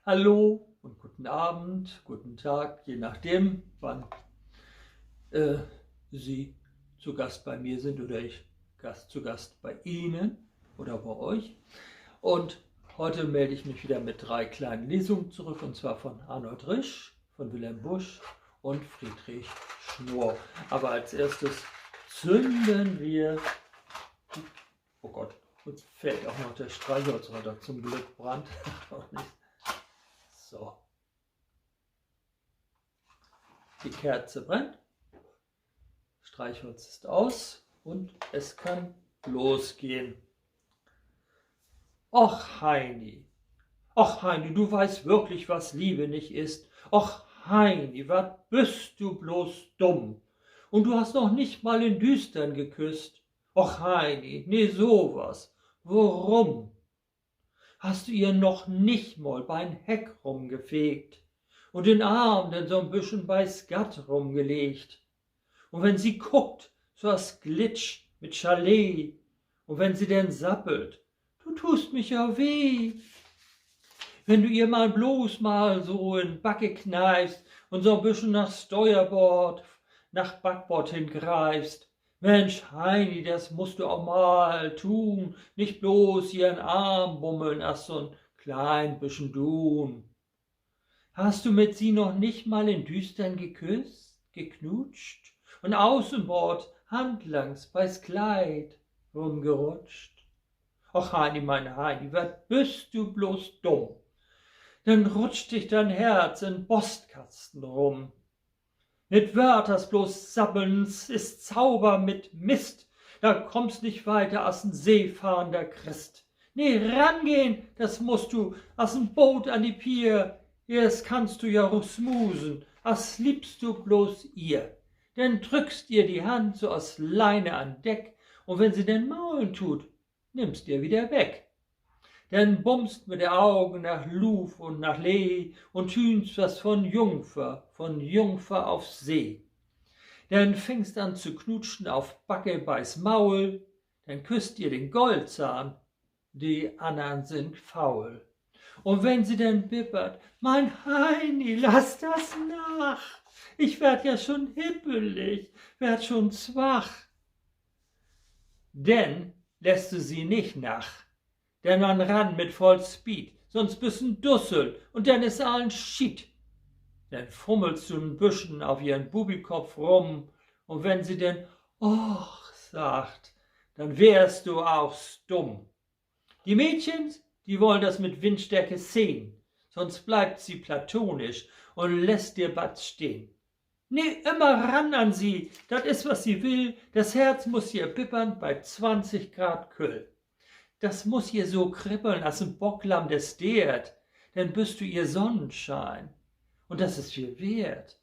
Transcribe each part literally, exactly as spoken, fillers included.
Hallo und guten Abend, guten Tag, je nachdem, wann äh, Sie zu Gast bei mir sind oder ich Gast, zu Gast bei Ihnen oder bei euch. Und heute melde ich mich wieder mit drei kleinen Lesungen zurück, und zwar von Arnold Risch, von Wilhelm Busch und Friedrich Schnoor. Aber als erstes zünden wir, oh Gott, uns fehlt auch noch der Streichholz runter. Zum Glück brennt auch nicht. So. Die Kerze brennt. Streichholz ist aus und es kann losgehen. Och, Heini. Och, Heini, du weißt wirklich, was Liebe nicht ist. Och, Heini, wat büst du bloß dumm. Und du hast noch nicht mal in Düstern geküsst. Och, Heini, nee, so was. Worum? Hast du ihr noch nich mal bei'n Heck rumgefegt und den Arm denn so'n büschen bei's Gatt rumgelegt? Und wenn sie guckt, so as Glitsch mit Chalet, und wenn sie denn sabbelt: Du tust mich ja weh. Wenn du ihr mal bloß mal so in Backe kneifst und so'n büschen nach Steuerbord, nach Backbord hin greifst, Mensch, Heini, das musst du auch mal tun, nich bloß ihren Arm bummeln as so'n klein büschen Dun. Hast du mit sie noch nich mal in Düstern geküsst, geknutscht und außenbord handlangs bei's Kleid rumgerutscht? Och, Heini, mein Heini, wat büst du bloß dumm. Denn rutscht dich dein Herz in Bostkasten rum. Mit Wörters bloß sabbelns is Zauber mit Mist. Da kommst nich weiter as en seefahrender Christ. Nee, rangehn, das musst du, as en Boot an die Pier. Eerst kannst du ja smusen, as liebst du bloß ihr. Denn drückst ihr die Hand so as Leine an Deck, und wenn sie denn maulen tut, nimmst ihr wieder weg. Denn bummst mit de Augen nach Luv un nach Lee un tüünst was von Jungfer, von Jungfer auf See. Denn fängst an zu knutschen auf Backe bei's Maul, denn küsst ihr den Goldzahn, de annern sind faul. Un wenn sie denn bibbert: Mein Heini, lass das nach, ich werd ja schon hippelig, werd schon swach, denn lässt du sie nich nach, denn dann ran mit voll Speed, sonst büst en Dussel un denn is allen Schiet. Denn fummelst du en büschen auf ihren Bubikopf rum, un wenn sie denn Och sagt, dann weerst du auch stumm. Die Mädchens, die wollen das mit Windstärke zehn, sonst bleibt sie platonisch un lässt dir Batz stehn. Nee, immer ran an sie, dat is, was sie will. Das Herz muss hier bibbern bei zwanzig Grad Küll. Das muss hier so kribbeln as en Bocklamm, der steert, denn büst du ihr Sonnenschein. Un das is viel wert.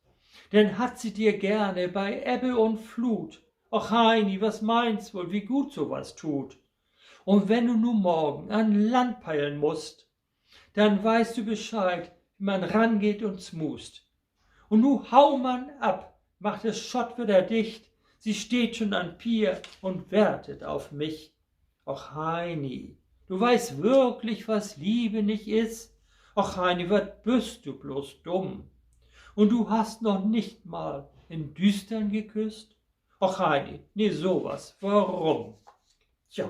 Denn hat sie dir gerne bei Ebbe un Flut. Och Heini, was meinst wohl, wie gut so was tut? Un wenn du nu morgen an Land peilen musst, denn weißt du Bescheid, wie man rangeht un smust. Un nu hau man ab, mach de Schott wieder dicht, sie steht schon an Pier un wartet auf mich. Och Heini, du weißt wirklich, was Liebe nicht ist? Och Heini, wat büst du bloß dumm. Un du hast noch nicht mal in Düstern geküsst? Och Heini, nee, so was. Warum? Tja,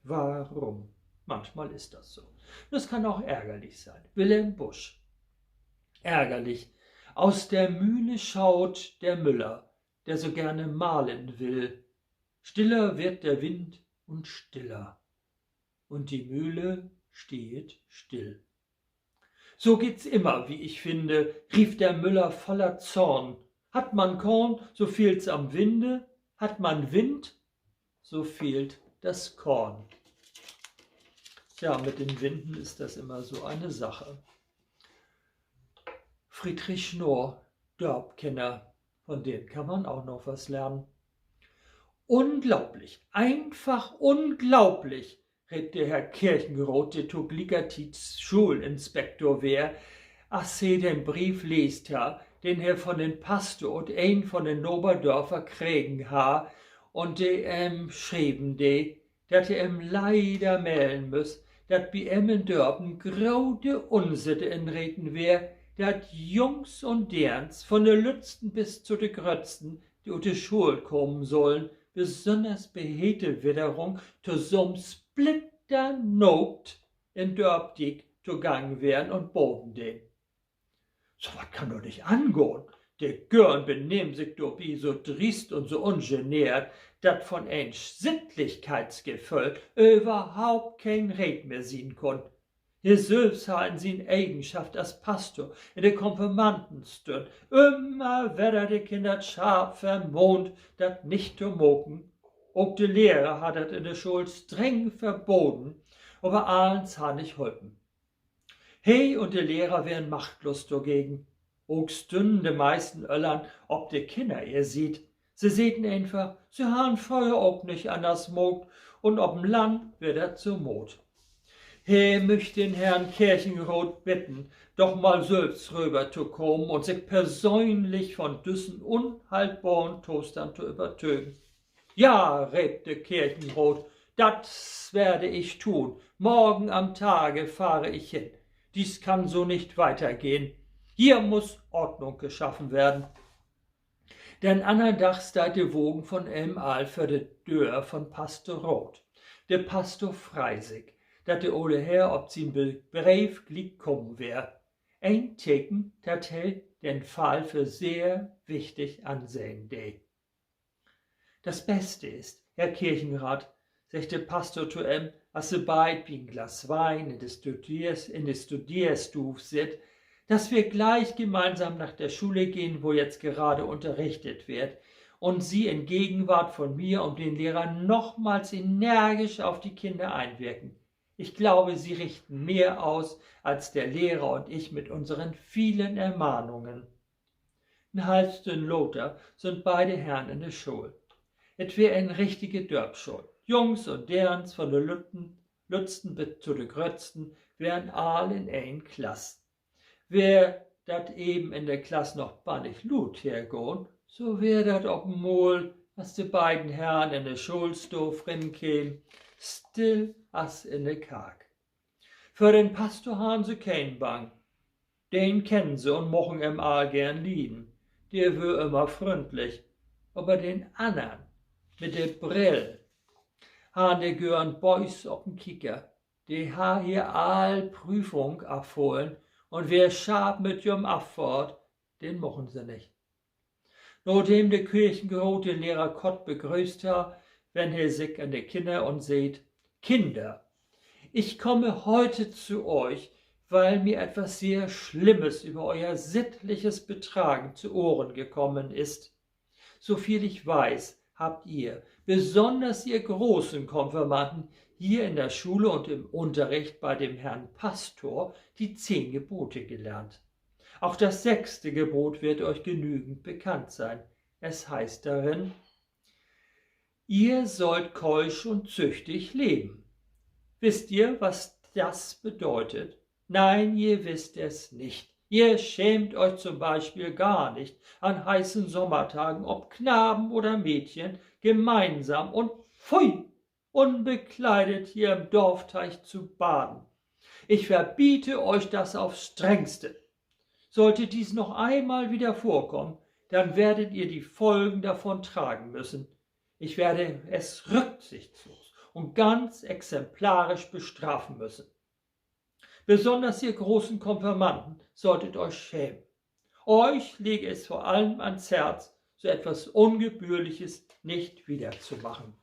warum? Manchmal ist das so. Das kann auch ärgerlich sein. Wilhelm Busch. Ärgerlich. Aus der Mühle schaut der Müller, der so gerne mahlen will. Stiller wird der Wind und stiller. Und die Mühle steht still. So geht's immer, wie ich finde, rief der Müller voller Zorn. Hat man Korn, so fehlt's am Winde, hat man Wind, so fehlt das Korn. Tja, mit den Winden ist das immer so eine Sache. Friedrich Schnoor, Dörpkenner, von dem kann man auch noch was lernen. Unglaublich, einfach unglaublich, reep de Herr Kirchenroot, de to glieker Tiet Schulinspektor weer, as he den Breef leest harr, den he von den Pastor ut een von de Noberdörfer kregen harr un de em schrieven dee, dat he em leider mellen müss, dat bi em in Dörp en grote Unsitte inreden weer, dat Jungs un Deerns, von de Lüttsten bis to de Gröttsten, de ut de School kamen sullen, besünners bi hete Witterung tosamen splitternaakt in Dörpdiek togangen weren un baden deen. So wat kann doch nich angahn. De Göörn benehmen sik dorbi so driest un so ungeneert, dat von en Sittlichkeitsgeföhl överhaupt keen Reed mehr sien kunn. He sülvst harr in sien Egenschaft as Pastor in de Konfirmandenstünn ümmer wedder de Kinner scharp vermahnt, dat nich to maken. Ok de Lehrer harr dat in de School streng verbaden, aver allens harr nich holpen. He un de Lehrer weren machtlos dorgegen. Ok stünnen de meisten Öllern op de Kinner ehr Siet. Se seten eenfach, se harrn fröher ok nich anners maakt, un op 'n Land weer dat so Mood. He müch den Herrn Kirchenraat bidden, doch mal sülvst röver to kamen un sik persönlich von düssen unhaltbaren Tostand to övertögen. Ja, reep de Kirchenraat, das werde ich tun. Morgen am Tage fahre ich hin. Dies kann so nicht weitergehen. Hier muss Ordnung geschaffen werden. Den annern Dag steiht de Wagen von em al vör de Döör von Pastor Roth. De Pastor frei sik, dat de ole Herr op sien Be-, Breef gliek kamen weer. Een Teken, dat he den Fall för sehr wichtig ansehn dee. Das Beste ist, Herr Kirchenrat, seggt de Pastor to em, as se beid bi en Glas Wien in de Studeers-, in de Studeerstuuv sitt, dass wir gleich gemeinsam nach der Schule gehen, wo jetzt gerade unterrichtet wird, und Sie in Gegenwart von mir und den Lehrern nochmals energisch auf die Kinder einwirken. Ich glaube, Sie richten mehr aus als der Lehrer und ich mit unseren vielen Ermahnungen. En halv Stünn later sünd beide Herrn in de School. Et weer en richtige Dörpsschool. Jungs un Deerns, von de Lütten-, Lüttsten bit to de Gröttsten, weren all in een Klass. Weer dat even in de Klass noch bannig luut hergahn, so weer dat op eenmal, as de beiden Herrn in de Schoolstuuv rinkemen, still as in de Kark. För den Pastor harrn se keen Bang. Den kennen se un mochen em all geern lieden. De weer ümmer fründlich. Aver den annern mit de Brill harrn de Göörn böös op en Kieker. De harr hier all Prüfung afhollen un weer scharp mit jüm affahrt, den mochen se nich. Nadem de Kirchenraat de Lehrer kort begrößt harr, wennt he sik an de Kinner un seggt: Kinder, ich komme heute zu euch, weil mir etwas sehr Schlimmes über euer sittliches Betragen zu Ohren gekommen ist. So viel ich weiß, habt ihr, besonders ihr großen Konfirmanden, hier in der Schule und im Unterricht bei dem Herrn Pastor die zehn Gebote gelernt. Auch das sechste Gebot wird euch genügend bekannt sein. Es heißt darin: Ihr sollt keusch und züchtig leben. Wisst ihr, was das bedeutet? Nein, ihr wisst es nicht. Ihr schämt euch zum Beispiel gar nicht, an heißen Sommertagen, ob Knaben oder Mädchen, gemeinsam und, pfui, unbekleidet hier im Dorfteich zu baden. Ich verbiete euch das aufs Strengste. Sollte dies noch einmal wieder vorkommen, dann werdet ihr die Folgen davon tragen müssen. Ich werde es rücksichtslos und ganz exemplarisch bestrafen müssen. Besonders ihr großen Konfirmanden solltet euch schämen. Euch lege es vor allem ans Herz, so etwas Ungebührliches nicht wieder zu machen.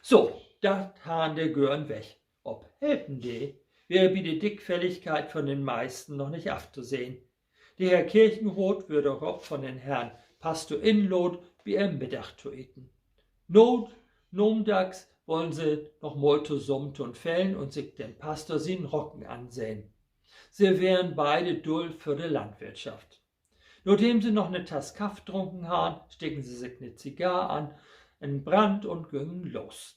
So, dat harrn de Göörn weg. Op helpen dee, weer bi de Dickfälligkeit von den meisten noch nich aftosehn. De Herr Kirchenraat wöör dorop von den Herrn Pastor inlaadt, bi em Middag to eten. Nohm-, nameddags wollen se noch mal tosamen to'n Feld un sik den Pastor sien Rocken ansehn. Se weren beide dull för de Landwirtschaft. Nadem se noch 'ne Tass Kaff drunken harrn, steken se sik 'ne Zigarr an, en Brand un güngen los.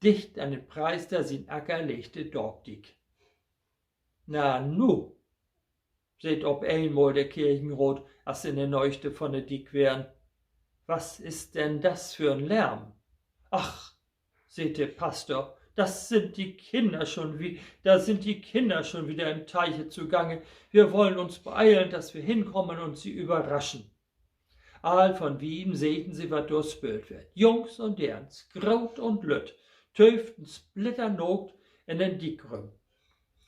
Dicht an den Preister sien Acker leeg de Dörpdiek. Na nu, seggt op eenmal de Kirchenraat, as se in de Neegde von de Diek weren: Was ist denn das für ein Lärm? Ach, seggt de Pastor, Das sind die Kinder schon wie-, da sind die Kinder schon wieder im Teiche zugange. Wir wollen uns beeilen, dass wir hinkommen und sie überraschen. All von wieden sehten se, wat dor spöölt weer. Jungs un Deerns, groot un lütt, töövten splitternaakt in den Diek rüm.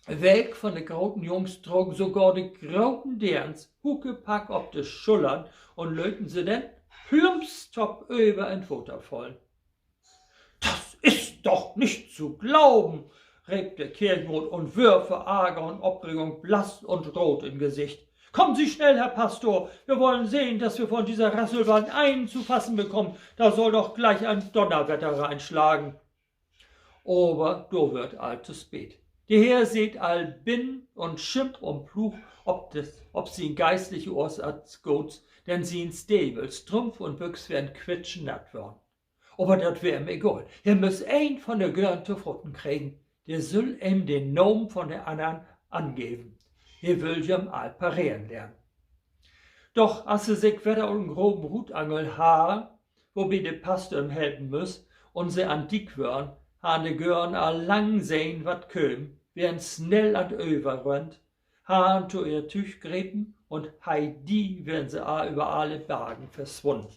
Welk von de groten Jungs drogen sogor de groten Deerns huckepack op de Schullern un löten se denn plumps toppöver in't Water fallen. Das ist doch nicht zu glauben, reep de Kirchenraat un wöör vör Arger un Opregung blass un root in't Gesicht. Kommen Sie schnell, Herr Pastor, wir wollen sehen, dass wir von dieser Rasselwand einen zu fassen bekommen. Da soll doch gleich ein Donnerwetter reinschlagen. Aver dor wöör 't al to speet. De Heer seet al binnen un schimp un pluug op, op sien geistliche Oors as goots, denn sien Stevel, Strümp un Büx weren quitschnatt worrn. Aver dat weer em egal. He müss een von de Göörn to faten kriegen. De süll em den Naam von de annern angeven. He wull jem all pareren lehren. Doch as se sik wedder ut den Groven rutangelt harr, wobi de Pastor em helpen müss, un se an Diek wören, harrn de Göörn al lang sehn, wat kömen, weren snell an't Över rönnt, harrn to ehr Tüüg grepen un heidi weren se all över alle Bargen verswunnen.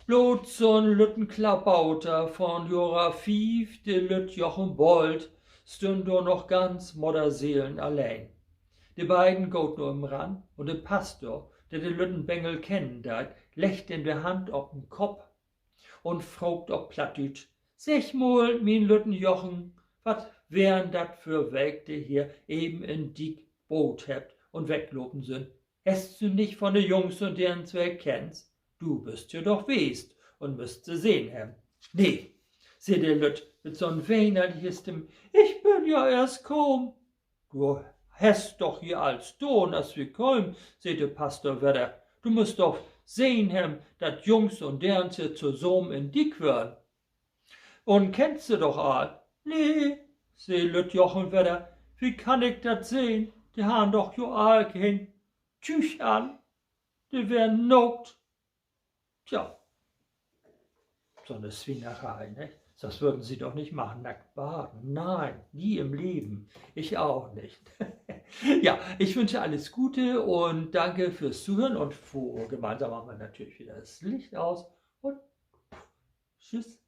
Bloot so'n lütten Klabauter von Johre fief, de lütt Jochen Bolt, stünn dor noch ganz mudderseelen alleen. De beiden goot na em ran un de Pastor, de den lütten Bengel kennen deit, leggt em de Hand op den Kopp un fraagt op Plattdüütsch: Segg mal, mien lütten Jochen, wat weren dat för Welk, de hier even in Diek baadt hebbt un weglopen sünd? Hest du nich von de Jungs un Deerns welk kennt? Du büst ja doch west un müsst se sehn hebben. Nee, sä de Lütt mit so'n weenerliche Stimm, ik bün ja eerst kamen. Du hest doch hier al stahn, as wi kömen, sä de Pastor wedder. Du müsst doch sehn hebben, dat Jungs un Deerns hier tosamen in Diek weren. Un kennst se doch all? Nee, sä lütt Jochen wedder, wie kann ik dat sehn? De harrn doch jo all keen Tüüg an. De weren naakt. Tja, so 'ne Swienerei, ne? Das würden Sie doch nicht machen, nackt baden. Nein, nie im Leben. Ich auch nicht. Ja, ich wünsche alles Gute und danke fürs Zuhören und frohe, gemeinsam machen wir natürlich wieder das Licht aus und tschüss.